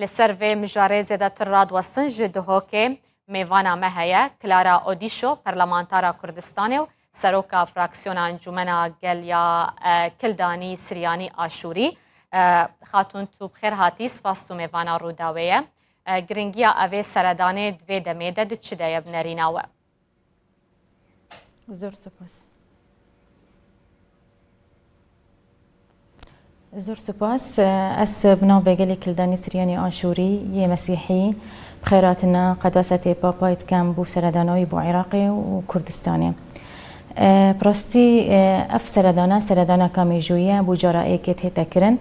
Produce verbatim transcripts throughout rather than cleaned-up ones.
Li ser vê mijarê zêdetir radiwestin ji Duhokê mêvana me heye, Clara Odîşo, perlemantara Kurdistanê û seroka fraksiyona Encûmena Gel ya, e, Kildanî Siryanî Aşûrî. E, Xatûn, tu bi xêr hatî, spas tu mêvana Rûdawê ye. E, giringiya evê seredanê di vê demê de di çi de ye bi nerîna we? Zor spas. Zor spas. Ez bi navê Gelê Kildanî Siryanî Aşûrî yê Mesîhî bi xêr hatina Qedasetê Papayê dikem bo seredana wî bo Iraqê û Kurdistanê. E, bi rastî, e, ev seredana, seredaneka mêjûyî ye, bo cara êkê tête kirin.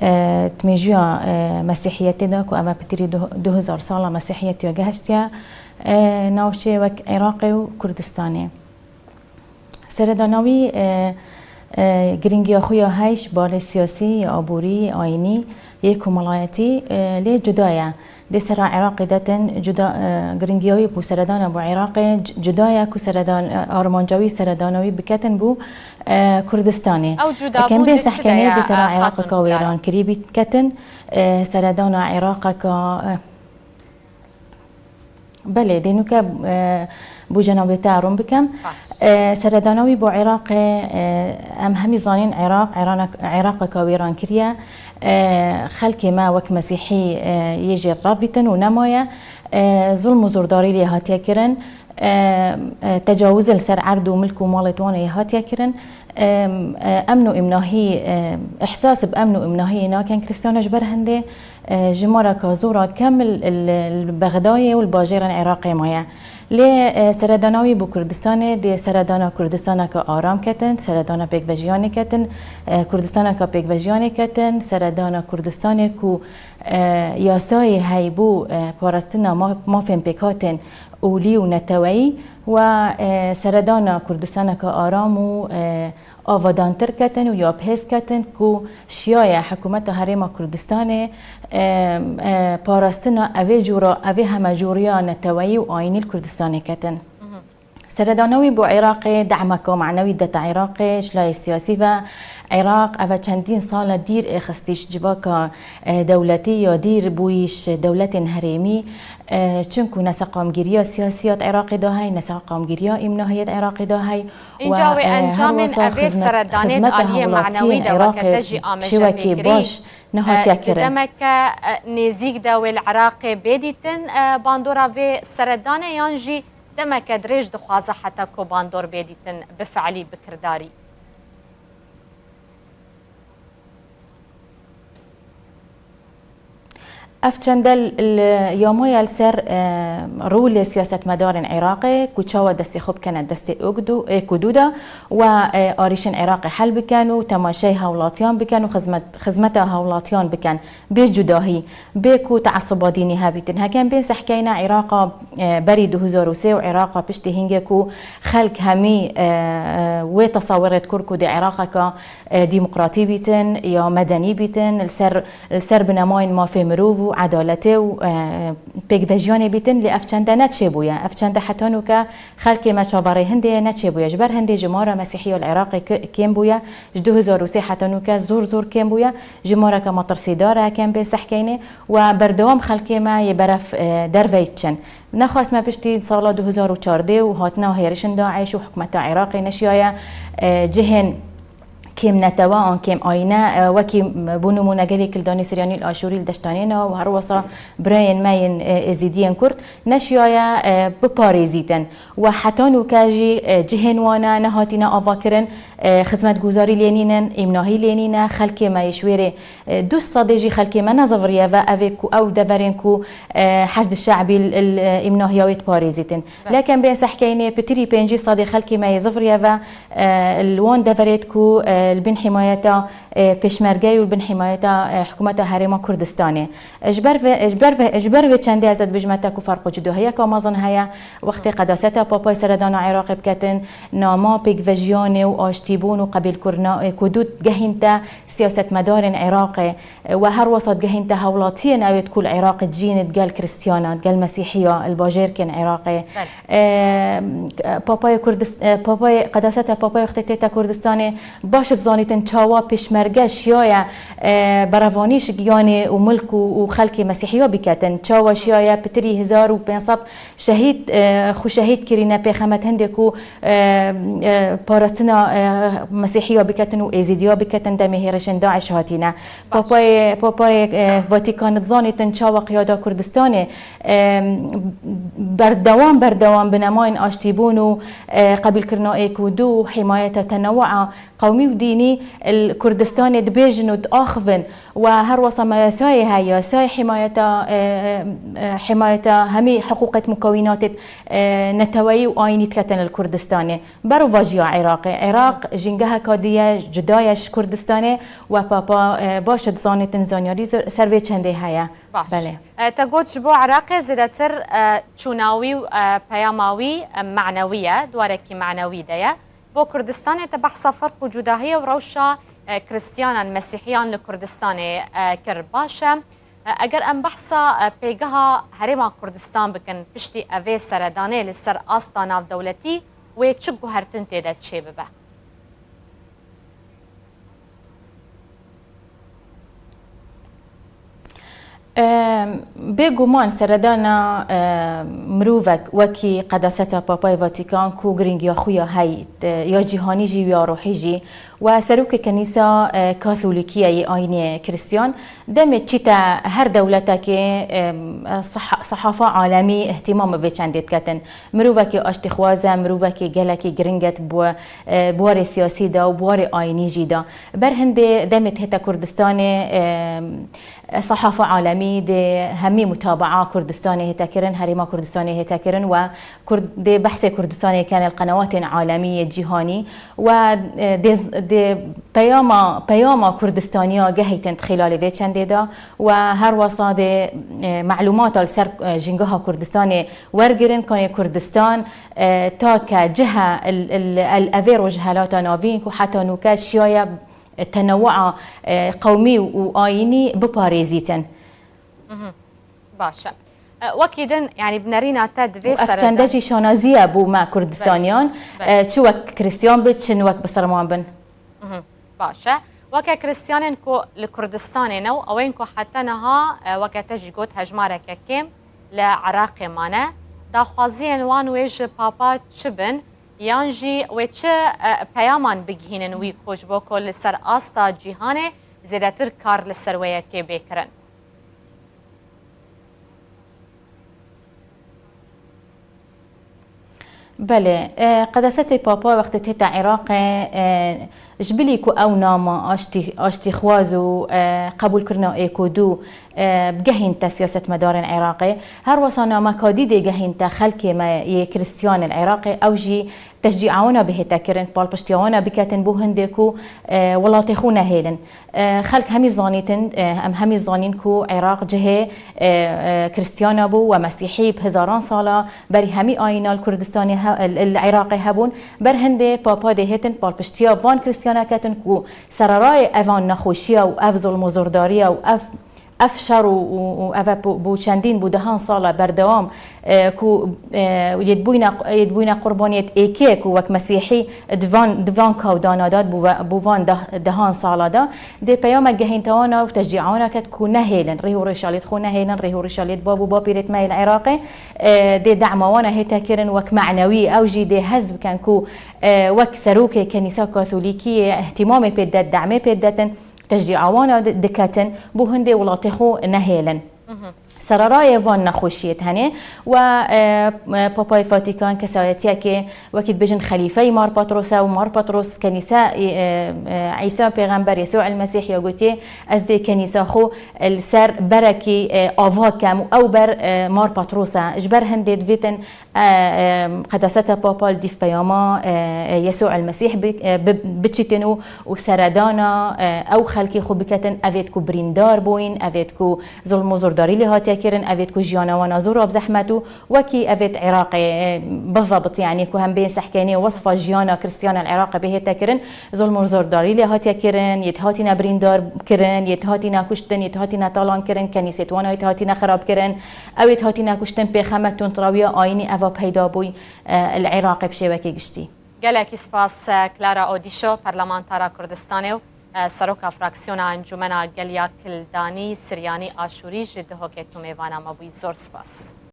E, di mêjûya, e, Mesîhiyetê de ku eve pitirî du, du hezar sala Mesîhiyetê ya gehiştiye, e, navçeyê wek Iraqê û Kurdistanê. Seredana wî, e, e, giringiya xwe ya heyş, balê siyasî, yê aborî, yê ayînî, yê komelayetî, e, lê cuda ye. Dê sera Iraqê detin, cuda, e, giringiya wî bo seredana bo Iraqê, c-, cuda ye ku seredan-, e, armanca wî seredana wî biketin bo, e, Kurdistanê. Ew cudabûn Ekem bê di çi de sehkenê ye, dê sera e, Iraqeka Xatun Clara? Wêrankerî bî ketin, e, seredana Iraqeka, e, Belê, dê nûke, e, bo cenabê te rûn bikem. Baş. E, seredana wî bo Iraqê, e, em hemî zanîn Iraq, Îranek-, Iraqeka wêran kiriye. E, xelkê me wek Mesîhî, e, yê jê ravîtin û nemaye. E, zulm û zordarî lê hatiye kirin. E, e, tecawizê li ser erd û milk û malê wan ê hatiye kirin. Em, e, emn û îmnahî, e, îhsas bi emn û îmnahiyê nakin Kristiyana ji ber hindê, e, jimareka zora kem li, li, li Bexdayê û li bajêrên Iraqê maye. Lê, e, seredana wî bo Kurdistanê dê seredana Kurdistaneke aram ketin, seredana pêkvejiyanê ketin, e, Kurdistaneke pêkvejiyanê ketin, seredana Kurdistanê ku, e, yasayê heyî bo, e, parastina ma-, mafên pêkhatên olî û neteweyî we, e, seredana Kurdistaneke aram û, e, avadantir ketin û ya bi hêz ketin ku şiyaye hikûmeta Herêma Kurdistanê, e, e, parastina evê cûra, evê hemecûriya neteweyî û ayînî li Kurdistanê ketin. Seredana wî bo Iraqê dehmeka manewî dete Iraqê, ji layê siyasî ve Iraq eve çendîn sal e dîr ê xistî ji civaka, e, dewletî ya dîr bûyî ji dewletên herêmî, e, çinku ne seqamgiriya siyasî ya di Iraqê de hey, ne seqamgiriya îmnahiyê di Iraqê de hey. Înca wê, e, encamên evê seredanê di aliyê manewî de weke te jî amaje pê kirî, baş nehatiye kirin. Di demeke, e, nêzîk de wê li Iraqê bê dîtin, e, bandora vê seredanê yan jî demeke dirêj dixwaze heta ku bandor bê dîtin bi fe'lî, bi kirdarî? Ev çende li, li, ya maye li ser, e, rolê siyasetmedarên Iraqê ku çawa destê xwe bikene destê êk û dû, êk û dû de û, e, arîşên Iraqê hel bikin û temaşeyê hawlatiyan bikin û xizmet-, xizmeta hawlatiyan bikin. Bê cudahî, bê ku teasuba dînî hebîtin. Hekem bên sehkeyne Iraqa, e, berî du hezar û sê û Iraqa piştî hingê ku xelk hemî, e, e, wê tesawirê dikur ku dê Iraqeke, e, demokratî bîtin ya medenî bîtin, li ser, li ser binemayên mafê mirov û edaletê û, e, pêkvejiyanê bîtin, lê ev çende neçêbûye. Ev çende heta nûke xelkê me çaverê hindê ye, neçêbûye. Ji ber hindê jimara Mesîhiya li Iraqê ki-, kêm bûye. Ji du hezar û sê heta nûke zor zor kêm bûye. Jimareke metirsîdar e, hekem bê sehkeynê û berdewam xelkê me yê berev, e, derveyî diçin. Nexwest me piştî sala du hezar û çardeh û hatina hêrişên DAIŞ û hikûmeta Iraqê neşiyaye, e, cihên kêm netewe an kêm ayîne, e, wekî, bo nimûne gelê Kildanê Siryanî li Aşûrî li Deştanê ne û her wesa birayên me yên, e, Êzîdiyên Kurd neşiyaye, e, biparêzîtin. Û heta nûke jî, e, cihên wan e nehatîne avakirin, e, xizmetguzarî lê nînin, îmnahî lê nîne, xelkê me yê ji wêrê, e, du sedê jî xelkê me nezivriye ve evê ku ew deverên ku, e, Heşd Şe'bî li, li, e, îmnahiya wê diparêzîtin. Belê. Lekin bên sehkeynê pitirî pêncî sedê xelkê me yê zivriye ve, e, li wan deverêt ku, e, li bin hîmayeta, e, pêşmergeyê û li bin hîmayeta, e, hikûmeta Herêma Kurdistanê. Ji ber vê, ji ber vê, ji ber vê çendê ez ê dibêjime te ku ferq û cudahiyeka mezin heye. Wextê qedaseta Papayê seredana Iraqê biketin, nama pêkvejiyanê û aştîbûn û qebîlkirina, e, ku dû digehîn te siyasetmedarên Iraqê, e, we her wesa digehîn te hewlatiyên ew ê ku li Iraqê dijîn digel Kristiyana, digel Mesîhiya, li bajêrkên Iraqê. Belê. E, Papayê Kurdist-, e, Papayê, qedaseta Papayê wextê tête Kurdistanê baş Zanîtin çawa pêşmerge şiyaye, e, berevanî ji giyanê û milk û, û xelkê mesîhiya biketin. Çawa şiyaye pitirî hezar û pênc sed şehîd, e, xwe şehîd kirîne pêxemet hindê ku, e, e, parastina, e, mesîhiya biketin û êzîdiya biketin demê hêrişên DAIŞ hatîne. Papayê, papayê, e, Vatikan dizanîtin çawa qiyada Kurdistanê, e, berdewam, berdewam bi nemayên aştîbûn û, e, qebûlkirina êk û du, himayeta tenewu'a qewmî û dînî li Kurdistanê dibêjin û diaxivin. Û her wesa me yasayê heye, yasayê himayeta, e, e, himayeta hemî hiqûqêt mukewînatêt, e, neteweyî û ayînî diketin li Kurdistanê. Berovajiya Iraqê. Iraq jîngeheka dî ye, cuda ye ji Kurdistanê û Papa, e, baş e dizanîtin zanyarî zer-, ser vê çendê heye. Baş. Belê. E, te got ji bo Iraqê zêdetir, e, çûna wî û, e, peyama wî, e, manewî ye, di warekî manewî de ye. Bo Kurdistanê te behsa ferq û cudahiyê û rewşa, e, Kristiyanan, Mesîhiyan li Kurdistanê, e, kir. Baş e, e, eger em behsa, e, pêgeha Herêma Kurdistan bikin, piştî evê seredanê li ser asta navdewletî, wê çi guhertin tê de çêbibe? Em, bêguman seredana, e, mirovek wekî Qedaseta Papayê Vatikan ku girîngiya xwe ya heyî, e, ya cîhanî jî û ya ruhî jî û serokê Kenîsa, e, Katolîkî ye yê ayînê Kristiyan, demê çîte her dewletekê, em, seha-, sehafa alemî îhtîmam bi vê çendê diketin. Mirovekî aştîxwaz e, mirovekî gelekî giring e di bo, e, buwarê siyasî de û buwarê ayînî jî de. Ber hindê demê dihête Kurdistanê, e, sehafa alemî dê hemî mutabaa Kurdistanê hête kirin, Herêma Kurdistanê hête kirin û Kurd, dê behsê Kurdistanê kene li qenewatên alemî yê cîhanî û, e, dê, dê peyama, peyama Kurdistaniya gehîtin di xîlalê vê çendê de û her wesa dê, e, melûmata li ser, e, jîngeha Kurdistanê wergirin, kanê Kurdistan, e, take cihe el, el, el evê Rojhelata Navîn ku heta nûke şiyaye, e, tenewu'a, e, qewmî û ayînî biparêzîtin. Mhm. Baş e. E, wekî din, yanî bi nerîna te di vê Û ev serede çende jî şanazî ye bo me Kurdistaniyan, Belê. Belê. e, çi wek Kristiyan bin, çi wek bisilman bin. Mhm. Baş e. Weke Kristiyanên ku li Kurdistanê ne û ew ên ku heta niha, e, weke te jî got, hejmareke kêm li Iraqê mane, daxwaziyên wan wê ji Papa çi bin, yan jî wê çi, e, peyaman bigihînin wî ku ji bo ku li ser asta cîhanê zêdetir kar li ser wê yekê bê kirin? Belê, e, Qedesetê Papa wextê tête Iraqê, e, ji bilî ku ew nama aştî-, aştîxwaz û, e, qebûlkirina êk û du, e, bigehînte siyasetmedarên Iraqê, her wesa nameka dî dê gehînte xelkê me yê Kristiyan li Iraqê, ew jî teşcî'a wana bihête kirin, palpiştiya wana biketin bo hindê ku, e, welatê xwe nehêlin. E, xelk hemî zanîtin, e, em hemî zanîn ku Iraq cihê, e, e, Kristiyana bû we Mesîhî bi hezaran sala berî hemî ayîna li Kurdistanê he-, li, li Iraqê hebûn. Ber hindê Papa dê hêtin palpiştiya van Kristiyana ketin ku sererayê evan nexweşiya û ev zulm û zordariya û ev, ev şer û, û, û ev e bo, bo çendîn, bo dehan sala berdewam, e, ku, e, yê dibûyne, yê dibûyne qurbaniyêt êkê ku wek Mesîhî di van, di van kawdana de, bo ve-, bo van deh-, dehan sala de, dê peyamek gehînte wana û teşcî'a wana ket ku nehêlin, rî û rîşaliyêt xwe nehêlin, rî û rîşaliyêt bab û bapîrêt me yê li Iraqê, e, dê dema wana hête kirin wek manewî, ew jî dê hez bikin ku, e, wek serokê Kenîsa Katolîkî yê îhtîmamê pê de, demê pê detin, teşcî'a wana di-, diketin, bo hindê welatê xwe nehêlin. Mhm. Sererayê van nexweşiyê tenê we, e, e, Papayê Fatîkan kesayetiyekê wekî dibêjin xelîfeyî Mar Patros e û Mar Patros kenîse, e, e, Îsa Pêxember, Yesû el Mesîh ya gotiye, ez dê kenîsa xwe li ser berekî, e, ava kem û ew ber, e, Mar Patros e. Ji ber hindê divêtin, e, e, Qedaseta Papa li dîv peyama, e, e, Yesû el Mesîh bi-, e, bi-, biçîtin û, û seredana, e, ew xelkê xwe biketin, evêt ku birîndar bûyîn, evêt ku zulm û zordarî lê hatiye kirin, evêt ku jiyana wana zor a bi zehmet û wekî evêt Iraqê, e, bizebit, yanî ku hem bên sehkênê wesfa jiyana Kristiyana li Iraqê bihête kirin, zulm û zordarî lê hatiye kirin, yêt hatine birîndar kirin, yêt hatine kuştin, yêt hatine talan kirin, kenîsêt wana yêt hatine xirab kirin, ew yêt hatine kuştin, pêxemet tundrewiya ayînî eva peyda bûy, e, li Iraqê bi şêwekê giştî. Gelekî spas, e, Clara Odîşo, Parlamentara Kurdistanê û, e, Seroka Fraksiyona Encûmena Geliya Kildanî, Siryanî Aşûrî ji Dihokê tu mêvana me bûyî. Zor spas.